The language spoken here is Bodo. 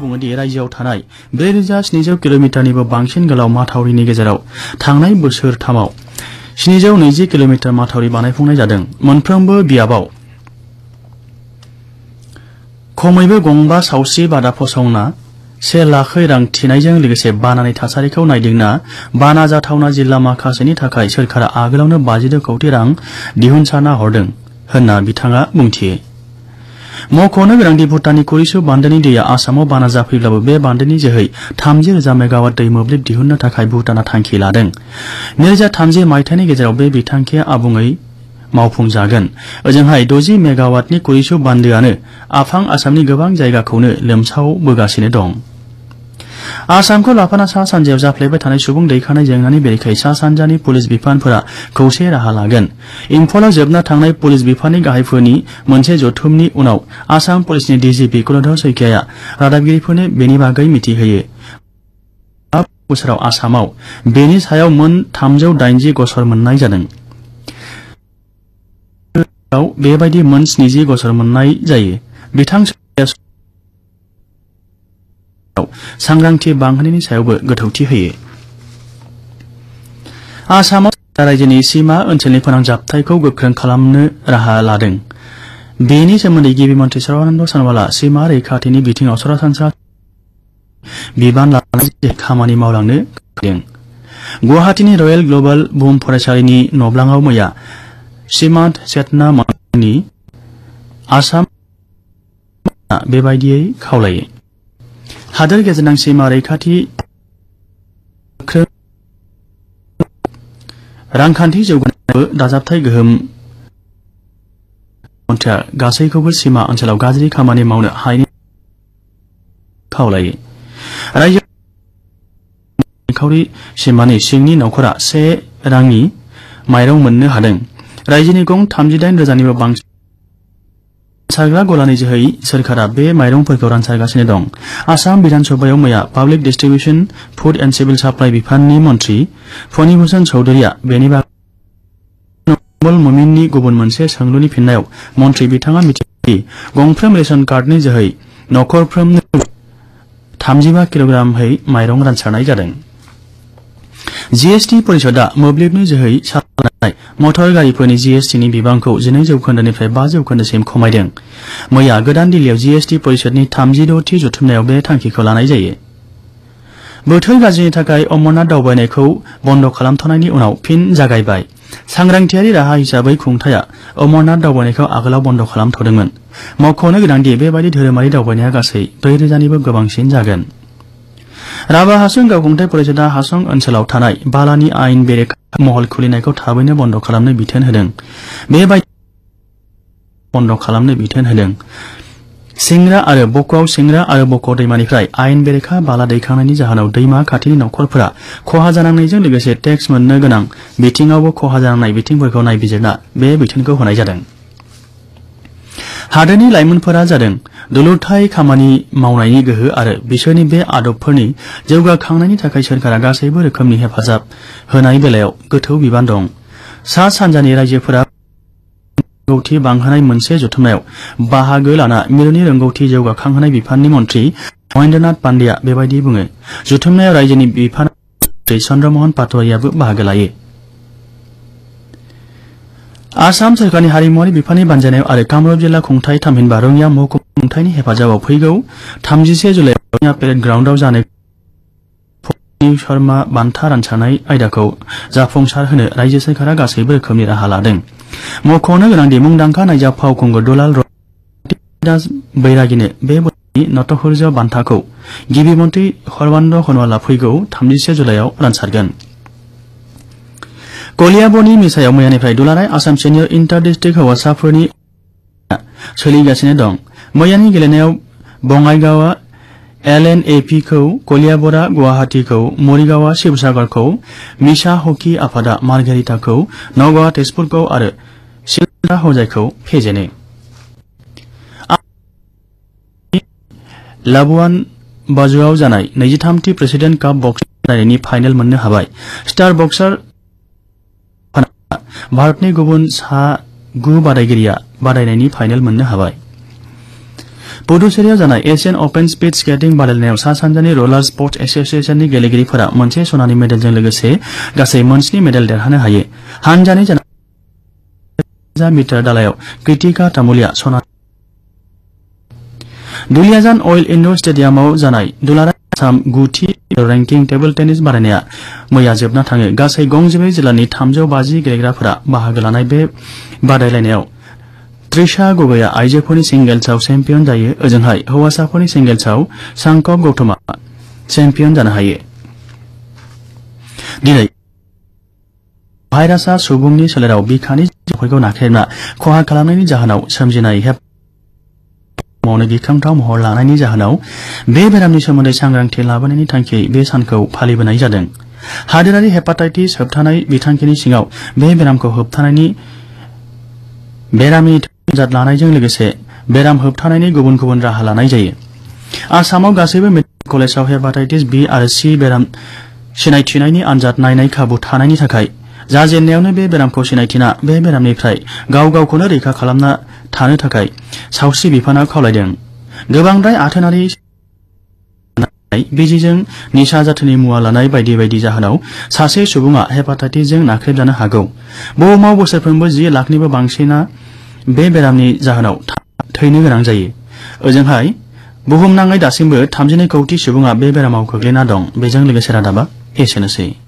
बुङो दि रायजोआव थानाय 4700 किलोमिटारनिबो बांसिन गोलाव माथावरिनि गेजेराव थांनाय बोसोरथामाव 720 किलोमिटार माथावरि बानायफुंनाय जादों। मोनफ्रोमबो बियाबाव खमैबो गंबा सावस्रि बादा फसंना 1 लाख रां थिनायजों लोगोसे बानानि थासारिखौ नायदिंना बाना जाथावना जिल्ला माखासेनि थाखाय सोरखारा आगोलावनो 52 कौटि रां दिहुनसारना हरदों होनना बिथाङा बुंथियो। मख'नो गोनांदि भुटाननि कुरिसु बान्दोनि दैया आसामाव बाना जाफैब्लाबो बे बान्दोनि जोहै 30,000 मेगावाट दै मोब्लिब दिहुननो थाखाय भुटाना थांखि लादों। 2030 मायथाइनि गेजेराव बे बिथांखिया आबुङै मावफुंजागोन। ओजोंहाय 60 मेगावाटनि कुरिसु बान्दोआनो आफां आसामनि गोबां जायगाखौनो लोमसावबोगासिनो दं। आसामखौ लाफाना सा सानजायाव जाफ्लेबाय थानाय सुबुं दैखानाय जेंनानि बेरेखायै सा सानजानि पुलिस बिफानफोरा खौसे राहा लागोन। इम्फलाव जोबना थांनाय पुलिस बिफाननि गाहायफोरनि मोनसे जथुमनि उनाव आसाम पुलिसनि डिजिपि कुलधर सैकियाया रादाबगिरिफोरनो बेनि बागै मिथिहोयो। बोसोराव आसामाव बेनि सायाव मोन 380 गसर मोननाय जादों। बेबायदि मोन 70 गसर मोननाय जायो। बिथां सांग्रांथि बांहोनायनि सायावबो गोथौथि होयो। आसामाव रायजोनि सीमा ओनसोलनि फोनांजाबथायखौ गोख्रों खालामनो राहा लादों। बेनि सोमोन्दै गिबि मन्थ्रि सर्बानन्द सन'वाला सीमा रैखाथिनि बिथिङाव सरासनस्रा बिबान लानानै खामानि मावलांनो हादों। गुवाहाटीनि रयेल ग्ल'बाल बुहुम फरायसालिनि नब्लाङाव मैया सीमान्त चेतना मन्थ्रिनि आसाम बेबायदियै खावलायो। हादोर गेजेरनां सीमा रैखाथि रांखान्थि जौगानायाबो दाजाबथाय गोहोम मन्थ्रिया गासैखौबो सीमा ओनसोलाव गाज्रि खामानि मावनो हायैनि खावलायो। रायजो निखावरि सीमानि सिंनि नखरा 1 रांनि माइरं मोननो हादों। रायजोनि गं 38,000निबो बांसिन रानसारग्रा गलानि जोहै सोरखारा बे माइरंफोरखौ रानसारगासिनो दं। आसाम बिधानसभायाव मैया public distribution food and civil supply बिफाननि मन्थ्रि फणिभूषण चौधुरीया बेनि बागै मुमिननि गुबुन मोनसे सोंलुनि फिननायाव मन्थ्रि बिथाङा मिथिहोदि गंफ्रोम रेशन कार्डनि जोहै नखरफ्रोमनो 35 किल'ग्रामहै माइरं रानसारनाय जादों। जीएसटी परिषदआ मोब्लिबनि जोहै सालायनाय मटर गारिफोरनि जीएसटीनि बिबांखौ 12 जौखोन्दोनिफ्राय 5 जौखोन्दोसिम खमायदों। मैया गोदान दिल्लीयाव जीएसटी परिषदनि 36थि जथुमनायाव बे थांखिखौ लानाय जायो। बोथोर गाज्रिनि थाखाय अमरनाथ दावबायनायखौ बन्द' खालामथ'नायनि उनाव फिन जागायबाय। सांग्रांथियारि राहा हिसाबै खुंथाया अमरनाथ दावबायनायखौ आगोलाव बन्द' खालामथ'दोंमोन। मख'नो गोनांदि बेबायदि धोरोमारि दावबायनाया गासै 4,000निबो गोबांसिन जागोन। राभा हासं गावखुंथाय परिषदआ हासं ओनसोलाव थानाय बालानि आयेन बेरेखा महल खुलिनायखौ थाबैनो बन्द' खालामनो बिथोन होदों। बेबायदि बन्द' खालामनो बिथोन होदों। सिंग्रा आरो बक'आव सिंग्रा आरो बक' दैमानिफ्राय आयेन बेरेखा बाला दैखांनायनि जाहोनाव दैमा खाथिनि नखरफोरा खहा जानांनायजों लोगोसे टेक्स मोननो गोनां बिथिङावबो खहा जानांनाय बिथिंफोरखौ नायबिजिरना बे बिथोनखौ होनाय जादों। हादोरनि लाइमोनफोरा जादों दुलुरथाय खामानि मावनायनि गोहो आरो बिसोरनि बे आदबफोरनि जौगाखांनायनि थाखाय सोरखारा गासैबो रोखोमनि हेफाजाब होनाय बेलायाव गोथौ बिबान दं। सा सानजानि रायजोफोरा रोंगौथि बांहोनाय मोनसे जथुमनायाव बाहागो लाना मिरुनि रोंगौथि जौगाखांहोनाय बिफाननि मन्थ्रि महेन्द्रनाथ पाण्डेआ बेबायदि बुङो। जथुमनायाव रायजोनि बिफान मन्थ्रि चन्द्रमोहन पाटवारियाबो बाहागो लायो। आसाम सोरखारनि हारिमुवारि बिफाननि बानजायनायाव आरो कामरुप जिल्ला खुंथाय थामहिनबा रङिया महकुमा खुंथायनि हेफाजाबाव फैगौ 31 जुलाइआव रङिया पेरेड ग्राउन्डआव जानो शर्मा बान्था रानसारनाय आयदाखौ जाफुंसार होनो रायजो सोरखारा गासैबो रोखोमनि राहा लादों। मख'नो गोनांदि मुंदांखा नायजाब फावखुंगुर दुलाल दास बैरागिनो बे बोसोरनि नटखुर्ज बान्थाखौ गिबि मन्थ्रि सर्बानन्द सन'वाला फैगौ 31 जुलाइआव रानसारगोन। कलियाबरनि मिसायाव मैयानिफ्राय दुलाराय आसाम सिनियर इन्टार डिस्ट्रिक्ट हौवासाफोरनि सोलिगासिनो दं। मैयानि गेलेनायाव बङाइगावआ LNAP-खौ, कलियाबरआ गुवाहाटीखौ, मरिगावआ शिवसागरखौ, मिसा हकी आफादा मार्घेरिटाखौ, नगावआ तेजपुरखौ आरो सिलचरआ हजाइखौ फेजेनो। लाबुआन बाजुआव जानाय 23थि प्रेसिडेन्ट काप बक्सिं बादायनायनि फाइनाल मोननो हाबाय। स्टार बक्सार भारतनि गुबुन 9 बादायगिरिया बादायनायनि फाइनाल मोननो हाबाय। पुडुचेरीआव जानाय एशियान ओपन स्पीड स्केटिं बादायलायनायाव सा सानजानि रलार स्पोर्ट्स एसोसिएशननि गेलेगिरिफोरा मोनसे सनानि मेडेलजों लोगोसे गासै 7 मेडेल देरहानो हायो। हानजानि मिटार दालायाव कृतिका तामुलिया सना। दुलियाजान अइल इनडोर स्टेडियामाव जानाय दुलाराय आसाम 9थि रैंकिं टेबल टेनिस बादायनाया मैया जोबना थाङो। गासै 7 जिल्लानि 350 गेलेग्राफोरा बाहागो लानाय बे बादायलायनायाव त्रिशा गगैया आइजोफोरनि सिंगेल्सआव चेम्पियन जायो। ओजोंहाय हौवासाफोरनि सिंगेल्सआव सांकब गौतमआ चेम्पियन जानो हायो। दिनै भाइरासआ सुबुंनि सोलेराव बिखानि जिउफोरखौ नाख्रेबना खहा खालामनायनि जाहोनाव सोमजिनाय मावनो गिख्रंथाव महर लानायनि जाहोनाव बे बेरामनि सोमोन्दै सांग्रांथि लाबोनायनि थांखियै बे सानखौ फालिबोनाय जादों। हादोरारि हेपाटाइटिस होबथानाय बिथांखिनि सिङाव बे बेरामखौ होबथानायनि बेरामनि आनजाद लानायजों लोगोसे बेराम होबथानायनि गुबुन गुबुन राहा लानाय जायो। आसामाव गासैबो मेडिकेल कलेजाव हेपाटाइटिस बी आरो सी बेराम सिनायथिनायनि आनजाद नायनाय खाबु थानायनि थाखाय जाजेननायावनो बे बेरामखौ सिनायथिना बे बेरामनिफ्राय गाव गावखौनो रैखा खालामना थानो थाखाय सावस्रि बिफाना खावलायदों। गोबांद्राय आथोनारि बिजिजों निसा जाथोनि मुवा लानाय बायदि बायदि जाहोनाव सासे सुबुङा हेपाटाइटिसजों नाख्रेबजानो हागौ। बुहुमाव बोसोरफ्रोमबो 10 लाखनिबो बांसिना बे बेरामनि जाहोनाव थैनो गोनां जायो। ओजोंहाय बुहुमनाङै दासिमबो 32 कौटि सुबुङा बे बेरामाव गोग्लैना दं। बेजों लोगोसे रादाबा एसेनोसै।